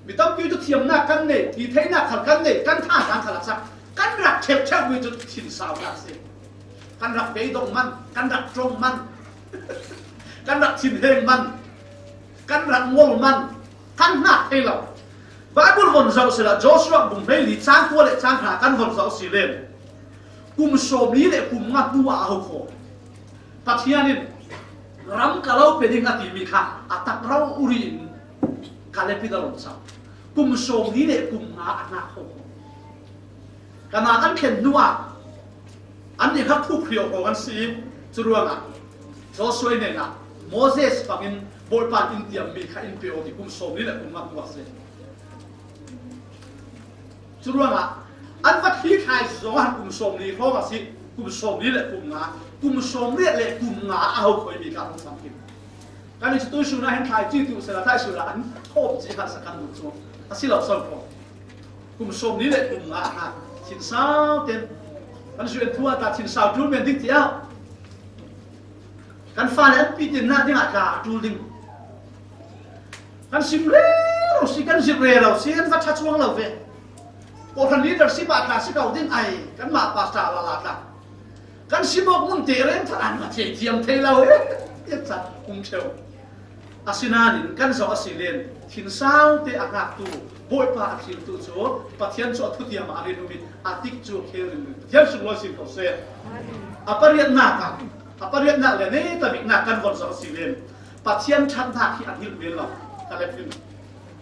Mi tampi cu thiamnak kan nei, ti theihnak khal kan nei, kan thazaang khal a cak, kan rak ṭheuh ṭheuhmi cu thinsaunak a si. Kan rak beidong man, kan rak ṭong man, kan rak thinheng man, kan rak ngol man, kan hngak thei lo. Bible von zoh sehla, Joshua bung hleili cang kua le cang hra kan von zoh si len, kum sawmli le kum nga hnu ah a ho kho. Pathian in Ram ka lo pe ding a timi kha a tak rau uri in Kaleb in a lawm cang. Kum sawmli le kum nga a ngak ho. Kanaan an thlen hnuah annih kha khuk hriawhraw an si. Curuangah Joshua in ah Moses bangin Bawipa in tiammi kha in pe aw ti kum sawmli le kum nga hnuah si. Curuangah an va thi thai zawng a kum sawmli hrawng a si, kum sawmli le kum nga, kum sawmriat le kum nga a ho khoimi kha hong fangkim. Kan i cu tuisun ah hin thlaici tu sela thlaisun ah an thawm ci harsa kan duh cu a si lo so ko. Kum sawmli le kum nga ah khan thinsau ten kan zu en thu ah ta thinsau tul men ding tiah kan fale an pitinnak dingah tla a tul ding. Kan sim rero si, kan zirh rero si, kan va ṭha chuang lo ve. Kawhhran leadership ah tla si ko ding ai, kanmah pastor lala tla. Kan sim awk mun te rem thar an va thei thiam thei lo e. Tiah cat um ṭheu. Asinain kan zoh a si len, thinsau te a ngaktu, Bawipa a thiltu cu Pathian cu a thutiam ah a rin um i a tik cu a khel ringring. Pathian sunglawi sin ko seh. A pariatnak ah, a pariatnak le neita biknak kan von zoh a si len, Pathian ṭhatnak hi a hngilh men lo, Kaleb in.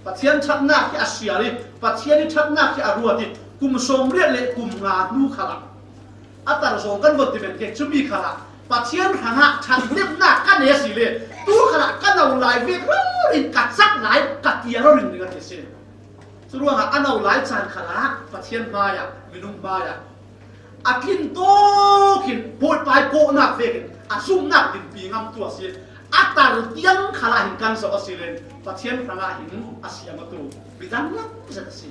Pathian ṭhatnak hi a siar i, Pathian i ṭhatnak hi a ruat i, kum sawmriat le kum nga hnu khalah a tar zawng kan von ti men ke cumi khalah Pathian hrangah ṭhatdemnak ka nei a si le, tu khalah ka no lai vek rori ka cak lai ka tiar aw ringring a ti a si. Curuangah a no lai caan khalah Pathian hmaiah, minung hmaiah a tlin tawk in Bawipa i kawhnak vekin a zumhnak dinpi ngamtu a si. A tar tiang khalah hin kan zoh a si len Pathian hrangah hin a siam a tu midang lam zet a si.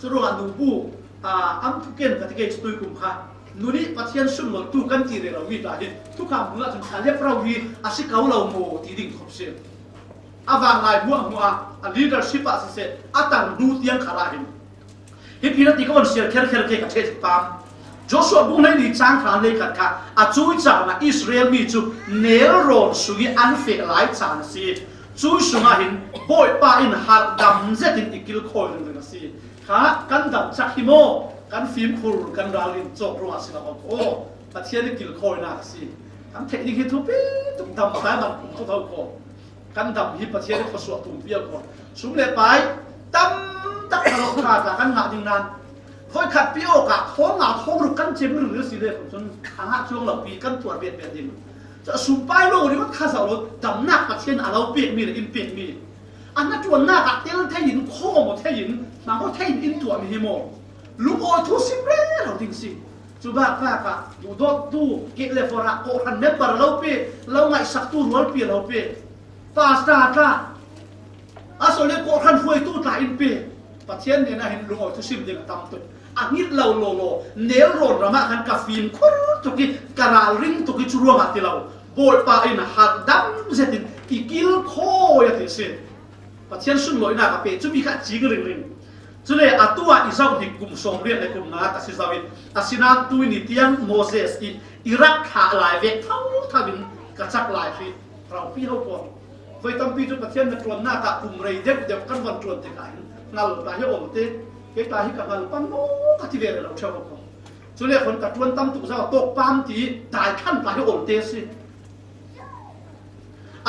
Curuangah nubu, aa, am thuken ka ti kei cu tuikum kha nu nih Pathian sunlawihtu kan ti rero mi tla hi thukham hmun ah cun a liap ro hi a si ko lo maw ti ding khop si. A vanglai hmuahhmuah ah a leadership ah siseh, a tar hnu tiang khalah hin hi phi na ti ka von siar kherkher ke ka ṭheh zik pam. Joshua bung hleili cang hra le khat kha a cui caan ah Israel mi cu nelrawn sung i an feh lai caan a si. Cui sungah hin Bawipa in harhdam zetin i kilkhawi ringring a si. Kha kan dam cak hi maw? Kan fimkhur, kan ralrin cawk ruangah si lo ko. Pathian i kilkhawinak a si. Kan theih ding hi thupi tuk, dam tai man kum tuk ho ko. Kan dam hi Pathian i khuasuah tumpi a ko. Sum le pai tam tak ka lo kha ta kan ngah ding nan. Khoikhat pi awkah thawng nga thawng ruk kan cem ringring si le cun a ngah cuang lo pi kan tuar bet bet ding. Cu a sum pai lo ri kha zoh lo, damnak Pathian a lo pekmi le in pekmi. A hnaṭuannak ah tel thei in, khawm aw thei in, hmang aw thei in in tuahmi hi maw? Lungawi thu sim rero ding si. Cu bakbak ah duhdawttu, keh le forh ah kawhhran member lo pe, lo ngaihsaktu rualpi lo pe, pastor tla, a sawh le kawhhran hruaitu tla in pe. Pathian hnenah hin lungawi thu sim ding a tam tuk. A hngilh lo lawlaw, nelrawn ram ah khan ka fimkhur tuk i, ka ralring tuk i, cu ruangah ti lo. Bawipa in harhdam zetin i kilkhawi a ti a si. Pathian sunlawinak a pe cumi kha a cing ringring. Cule atu ah i zoh hi kum sawmriat le kum nga ka si zo i, asinain tuini tiang Moses i i rak thlah lai vek thotho in ka cak lai hrih. Ropi ho pawl, voi tampi cu Pathian hnaṭuannak ah kum rei deuh deuh kan von ṭuan tikah hin hngal ta hi a ol te, kei ta hi ka hngal pan maw ka ti ve rero ṭheu ho pawl. Cule khon ka ṭuan tam tuk zong a tawk pam ti dai khan ta hi a ol te a si.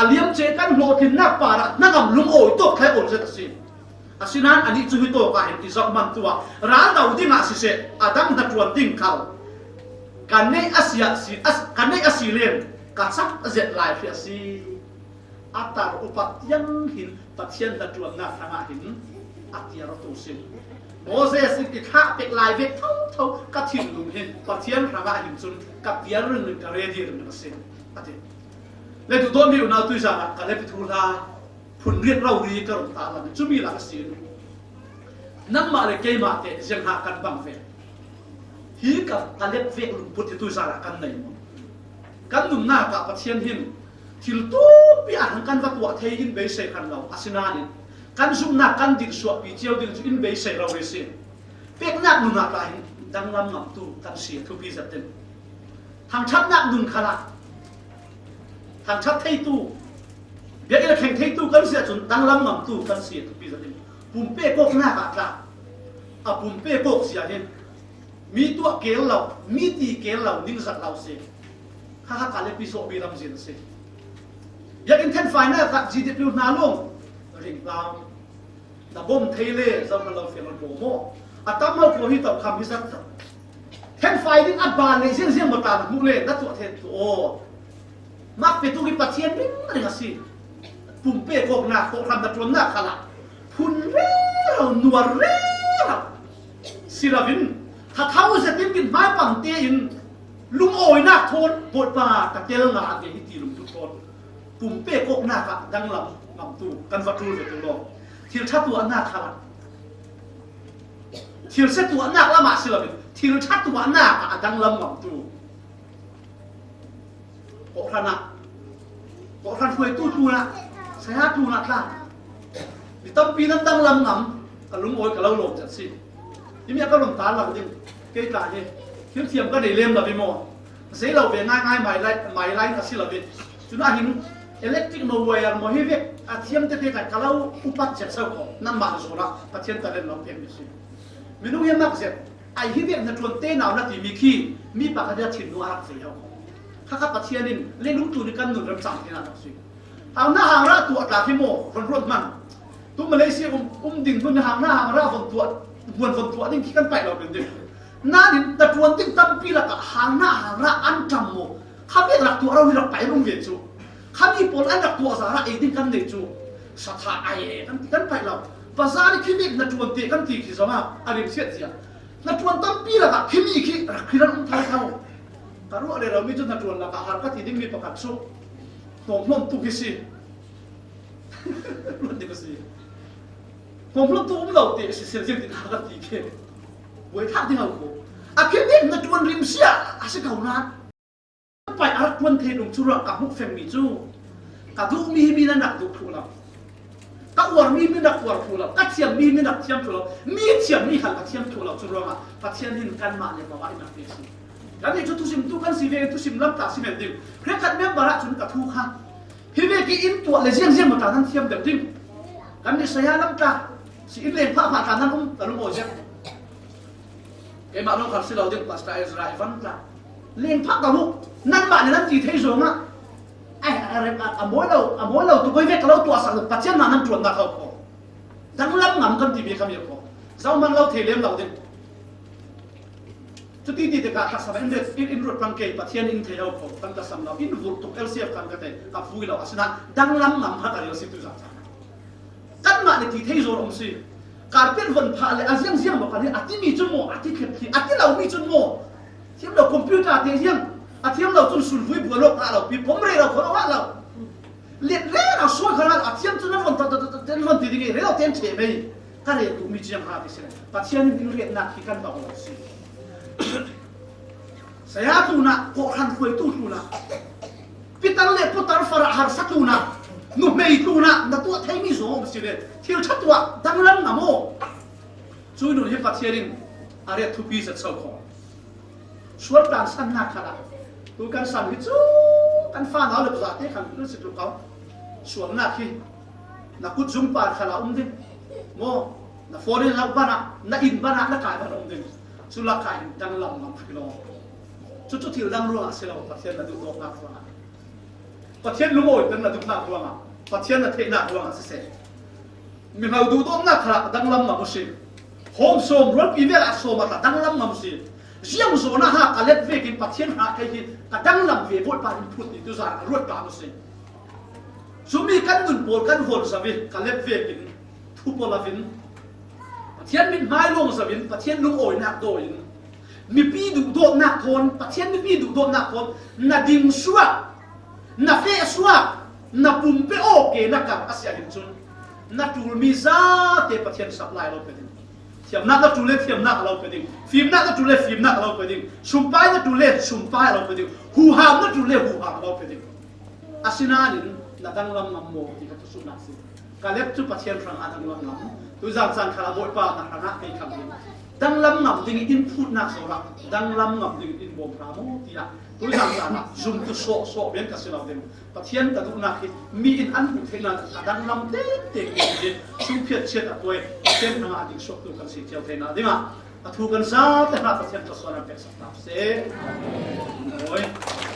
A liamce kan hlawhtlinnak parah hnangam lungawi tawk kha a ol zet a si. Asinain anih cu hi tawk ah hin i zoh man tu ah ral do dingah siseh, a dang hnaṭuan ding khal ka neih a si ah si, a, ka neih a si len ka cak zet lai hrih a si. A tar upat tiang hin Pathian hnaṭuannak hrangah hin a tiar awtu si. Moses in i thlah pek lai vek thotho ka thinlung hi Pathian hrangah hin cun ka tiar ringring, ka ready ringring a si, a ti. Le duhdawtmi unau tuizan ah ka le pi thuhla phun riat rori ka run ta lam cumi la ka si. Nangmah le keimah te ziang hna kan bang ve. Hi ka, ka let vek lungput hi tuizan ah kan nei maw? Kan nunnak ah Pathian hin thil tumpi ah kan va tuah thei in beisei hran lo. Asinain kan zumhnak kan dirh suahpi cio ding cu in beisei rori si. Peknak nun ah tla hin danglam ngamtu kan si a thupi zet ding. Thangṭhatnak nun khalah thangṭhat theitu, biakinn a thleng theitu kan si ahcun danglam ngamtu kan si a thupi zet ding. Pumpe kawknak ah tla, a pumpe kawk si ah hin mi tuah keel lo, mi ti keel lo, ningzak lo si. Kha kha ka le pi sawhmi lamzin a si. Biakinn thenfaina kha G D P hna lawng ring hlau. Na bawm thei le zohman lo fial lo maw? A tam lo ko hi to kham hi zat. Thenfai ding a ban le ziang ziang maw ta na hmuh le na tuah thei tu aw. Mak pe tu ki Pathian ring ring a si. Pumpe kawknak, kawhhran na ṭuannak khalah phun rero, nuar rero si loin, thathau zetin min hmai pang tein lungawinak thawn Bawipa ka tel nga a ti hi ti lungtu thawn pumpe kawknak ah danglam ngamtu kan va ṭul ve tu law. Thil ṭha tuahnak khalah, thil sia tuahnak lamah si loin, thil ṭha tuahnak ah a danglam ngamtu. Kawhhran ah, kawhhran hruaitu tlunah, saya tlunah tla mi tampi nan danglam ngam, ka lungawi ka lo lawm zet si. Hi mi a ka run ta lo ding, kei tla hi thil thiam ka nei lem lo hi maw? Zei lo ve ngaingai mai lai, mai lai ka si lo hi. Cun ah hin electric maw, wire maw hi vek a thiam tete ka lo upat zet so ko, nanmah na zawn ah Pathian talent lo pek mi si. Minung hi a mak zet. Ai hi vek na ṭuan te nau na timi khi mi pakhat a thinnu a rak zei ho. Kha kha Pathian in leilung tlun i kan nun remcang theinak a si. Hang na hang rah tuah tla khi maw, von ruat hman. Tu Malaysia um, um ding hmun hang na hang rah von tuah, hmuan von tuah ding khi kan paih lo pen ding. Nain na ṭuan ding tampi lakah hang na hang rah an ṭam maw? Kha vek rak tuah ro hi rak pai rung ve cu. Kha mi pawl an rak tuah zara ei ding kan nei cu. Satha ai e kan ti kan paih lo. Bazar i khi vek na ṭuan te kan ti khi zongah a rimsiat zia. Na ṭuan tampi lakah khi mi khi rak khi ran um thar tho. Ka ruah le lo mi cu na ṭuan lakah har ka ti ding mi pakhat cu. Hnawm hnawm tu hi si. Ruat ding a si. Hnawm hnawm tu um lo te si sel ziang tin har ka ti ke. Buai thak ding a ko. A khi vek na ṭuan rimsia a si ko na. Pai a rak ṭuan thei dum cu ruah ka hmuh fengmi cu ka duhmi hi mi nan rak duh thluh lo. Ka uarmi hi mi rak uar thluh lo. Ka thiammi hi mi rak thiam thluh lo. Mi thiammi khan ka thiam thluh lo cu ruangah Pathian hin kanmah le mawah in rak pe si. Kan nih cu thusim tu kan si ve, thusim lam ta si men ding. Hrekhat member ah cun ka thu kha. Hi vek i in tuah le ziangziang mata nan thiam deuh ding. Kan nih saya lam ta si in leng phah phah ta nan um ka lung aw ziak. Keimah lawng khar si lo ding, Pastor Ezra i van tla. Leng phah ka hmuh, nanmah le nan ti thei zongah, ai, a rem, a, a mawi lo, a mawi lo, tu koi vek ka lo tuahsak lo, Pathian hna nan ṭuannak ho ko. Danglam ngam kan timi kha mi ko. Zohman lo thei lem lo ding. Cuti ti tikah tlasam in ret, in, in ruat pang ke, Pathian in thei lo ko, kan tlasam lo, in vulh tuk L C F kan ka te, ka vui lo, asinain danglam ngam kha ka rel si tu zat. Kanmah le ti thei zawn a um si. Carpet von phah le a ziangziang maw kan hi a timi cun maw, a ti thlet hi a ti lo mi cun maw. Thiam lo computer te ziang, a thiam lo cun sulvui bual awk ngah lo, pi pom rei lo kho lo ngah lo. Let reng a sawi kha lo, a thiam cun a von ta, ta, ta, ta, ta, von ti ding i rei lo ten ṭheh mei. Ka rel tu mi ciang ha ti si. Pathian in in retnak hi kan bang lo si. Saya tlunah, kawhhran hruaitu tlunah, pitar le putar farah harsa tlunah, nuhmei tlunah na tuah theimi zong a um si le thil ṭha tuah danglam ngam aw. Cui nun hi Pathian in a riat thupi zet so kho. Sual tlansannak khalah tu kan sang hi cu kan fanau le zate khan kan si tluk ko. Sualnak hi na kut zung par khalah um ding maw, na phone in lo banah, na inn banah, na kai banah um ding. Cu lakah hin danglam ngam hri lo. Cucu thil dang ruangah a si lo, Pathian na duhdawtnak ruangah. Pathian lungawi peng na duhnak ruangah, Pathian na theihnak ruangah siseh. Mino duhdawtnak khalah danglam ngam u si. Hawm sawm rualpi velah sawm a tla danglam ngam u si. Ziang zawn ah ha ka let vekin Pathian hna thei hi ka danglam ve Bawipa in phut ni tu zan a ruat ka mu si. Cumi kan nun pawl kan von zawi ka let vekin thu pawl avin Pathian mithmai lawng zoin, Pathian lungawinak dawiin, mipi duhdawtnak thawn, Pathian mipi duhdawtnak thawn, na ding suak, na feh suak, na pumpe awke na kar a si ahhin cun, na ṭulmi zate Pathian supply a lo pe ding. Thiamnak na ṭul le thiamnak a lo pe ding. Fimnak na ṭul le fimnak a lo pe ding. Sumpai na ṭul le sumpai a lo pe ding. Huham na ṭul le huham a lo pe ding. Asinain na danglam ngam maw ti ka thusuhnak si. Kaleb cu Pathian hrangah a danglam ngam. Tuizan caan khalah Bawipa na hrangah kei kham ding. Danglam ngam ding in phutnak sawhah, danglam ngam ding in bawm hram uh tiah tuizan caan ah zumtu sawhsawh men ka si lo ding. Pathian ka duhnak hi mi in an hmuh theihnak a danglam tektek ding hi sungphiat chiat a tuai Pathian hrangah a ding suaktu kan si cio theinak dingah a thu kan zate hna Pathian thluasuah an peksak ta seh. Amen.